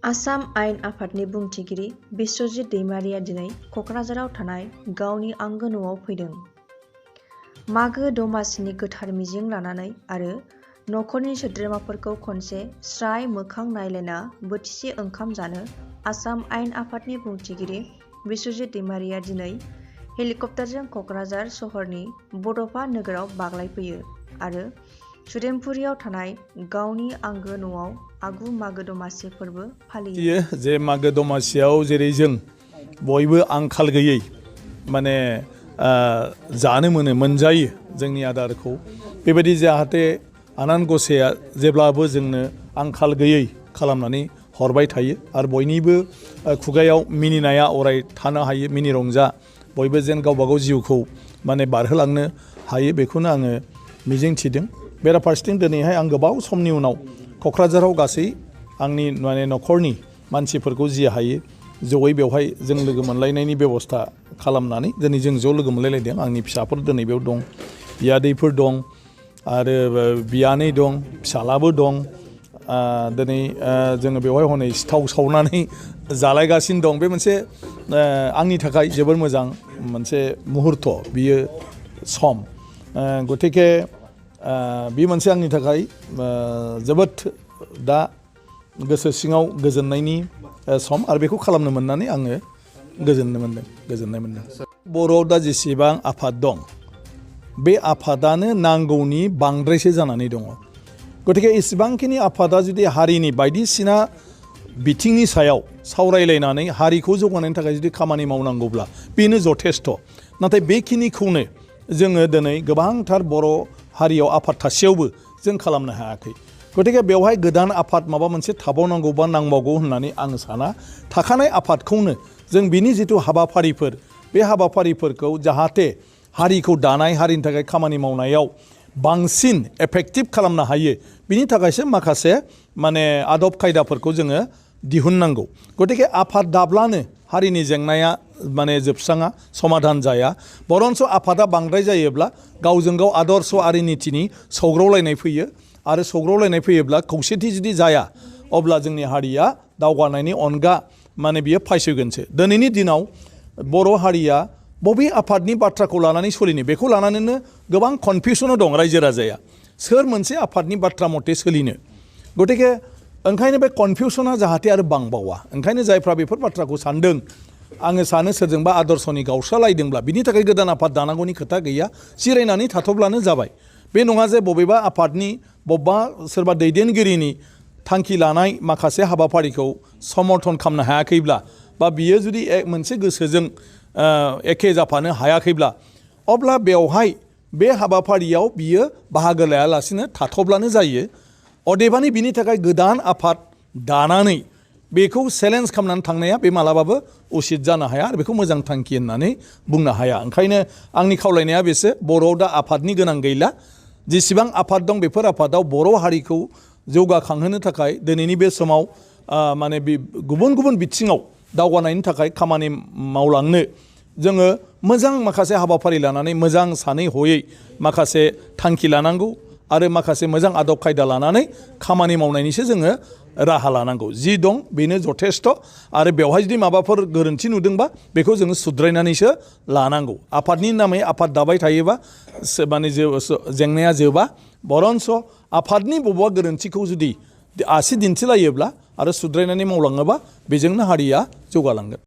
आसाम आयेन आफादनि बुंथिगिरि बिस्वजित दैमारिया दिनै क'क्राझाराव थानाय गावनि आंगो न'आव फैदों। मागो दमासिनि गोथार मिजिं लानानै आरो नखरनि सोद्रोमाफोरखौ खनसे स्राय मोखां नायलायना बोथिसे ओंखाम जानो आसाम आयेन आफादनि बुंथिगिरि बिस्वजित दैमारिया दिनै हेलिकप्टारजों क'क्राझार सहरनि बड'फा नोगोराव बाग्लायफैयो आरो सुदेमपुरियाव थानाय गावनि आंगो न'आव आगु मागो दमासि फोरबो फालियो। जे मागो दमासियाव जेरै जों बयबो आंखाल गैयै माने जानो मोनजायो जोंनि आदारखौ, बेबायदि जाहाथे आनान गसाया जेब्लाबो जोंनो आंखाल गैयै खालामनानै हरबाय थायो आरो बयनिबो खुगायाव मिनिनाया अराय थानो हायो, मिनि रंजा बयबो जेन गावबागाव जिउखौ माने बारहोलांनो हायो, बेखौनो आङो मिजिंथिदों। बेराफारसेथिं दिनैहाय आं गोबाव समनि उनाव क'क्राझाराव गासै आंनि माने नखरनि मानसिफोरखौ जि हायो जयै बेवहाय जों लोगो मोनलायनायनि बेबस्था खालामनानै दिनै जों ज' लोगो मोनलायलायदों। आंनि फिसाफोर दिनै बेयाव दं, बियादैफोर दं आरो बियानै दं, फिसालाबो दं। दिनै जोङो बेवहाय हनै सिथाव सावनानै जालायगासिनो दं। बे मोनसे आंनि थाखाय जोबोर मोजां मोनसे मुहुर्त, बियो सम। गतिके बे मोनसे आंनि थाखाय जोबोद दा गोसो सिङाव गोजोननायनि सम आरो बेखौ खालामनो मोननानै आङो गोजोननाय मोनदों। बर'आव दा जेसेबां आफाद दं बे आफादानो नांगौनि बांद्रायसो जानानै दङ। गतिके इसेबांखिनि आफादा जुदि हारिनि बायदिसिना बिथिंनि सायाव सावरायलायनानै हारिखौ जौगानायनि थाखाय जुदि खामानि मावनांगौब्ला बेनो जथेस्थ'। नाथाय बेखिनिखौनो जोङो दिनै गोबांथार बर' हारियाव आफाद थासेयावबो जों खालामनो हायाखै। गतिके बेवहाय गोदान आफाद माबा मोनसे थाबावनांगौ बा नांबावगौ होननानै आं साना। थाखानाय आफादखौनो जों बिनि जिथु हाबाफारिफोर, बे हाबाफारिफोरखौ जाहाथे हारिखौ दानाय, हारिनि थाखाय खामानि मावनायाव बांसिन एफेक्टिभ खालामनो हायो, बिनि थाखायसो माखासे माने आदब खायदाफोरखौ जोङो दिहुननांगौ। गतिके आफाद दाब्लानो हारिनि जेंनाया माने जोबस्राङा, समाधान जाया। बरन्स आफादा बांद्राय जायोब्ला गावजों गाव आदर्श आरो नितिनि सौग्रावलायनाय फैयो आरो सौग्रावलायनाय फैयोब्ला खौसेथि जुदि जाया अब्ला जोंनि हारिया दावगानायनि अनगा माने बियो फायसयगोनसो। दिनैनि दिनाव बर' हारिया बबे आफादनि बाथ्राखौ लानानै सोलिनो, बेखौ लानानैनो गोबां कनफिउसनाव दं रायजो राजाया। सोर मोनसे आफादनि बाथ्रा मथे सोलिनो? गतिके ओंखायनो बे कनफिउसना जाहाथे आरो बांबावा, ओंखायनो जायफ्रा बेफोर बाथ्राखौ सानदों, आङो सानो सोरजोंबा आदर्शनि गावस्रालायदोंब्ला बिनि थाखाय गोदान आफाद दानांगौनि खोथा गैया, जिरायनानै थाथ'ब्लानो जाबाय। बे नङा जे बबेबा आफादनि बबेबा सोरबा दैदेनगिरिनि थांखि लानाय माखासे हाबाफारिखौ समर्थन खालामनो हायाखैब्ला बा बियो जुदि मोनसे गोसोजों एखे जाफानो हायाखैब्ला अब्ला बेवहाय बे हाबाफारियाव बियो बाहागो लायालासिनो थाथ'ब्लानो जायो। अदेबानि बिनि थाखाय गोदान आफाद दानानै बेखौ चेलेन्ज खालामनानै थांनाया बे मालाबाबो उसित जानो हाया आरो बेखौ मोजां थांखि होननानै बुंनो हाया। ओंखायनो आंनि खावलायनाया बेसो, बर'आव दा आफादनि गोनां गैला। जेसेबां आफाद दं बेफोर आफादाव बर' हारिखौ जौगाखांहोनो थाखाय दिनैनि बे समाव माने गुबुन गुबुन बिथिङाव दावगानायनि थाखाय खामानि मावलांनो जोङो मोजां माखासे हाबाफारि लानानै मोजां सानै हयै माखासे थांखि लानांगौ आरो माखासे मोजां आदब खायदा लानानै खामानि मावनायनिसो जोङो राहा लानांगौ। जि दं बेनो जथेस्थ' आरो बेवहाय जुदि माबाफोर गोरोन्थि नुदोंबा बेखौ जोङो सुद्रायनानैसो लानांगौ। आफादनि नामै आफाद दाबाय थायोबा माने जेंनाया जोबा। बरन्स आफादनि बबेबा गोरोन्थिखौ जुदि आसि दिन्थिलायोब्ला आरो सुद्रायनानै मावलाङोबा बेजोंनो हारिया जौगालांगोन।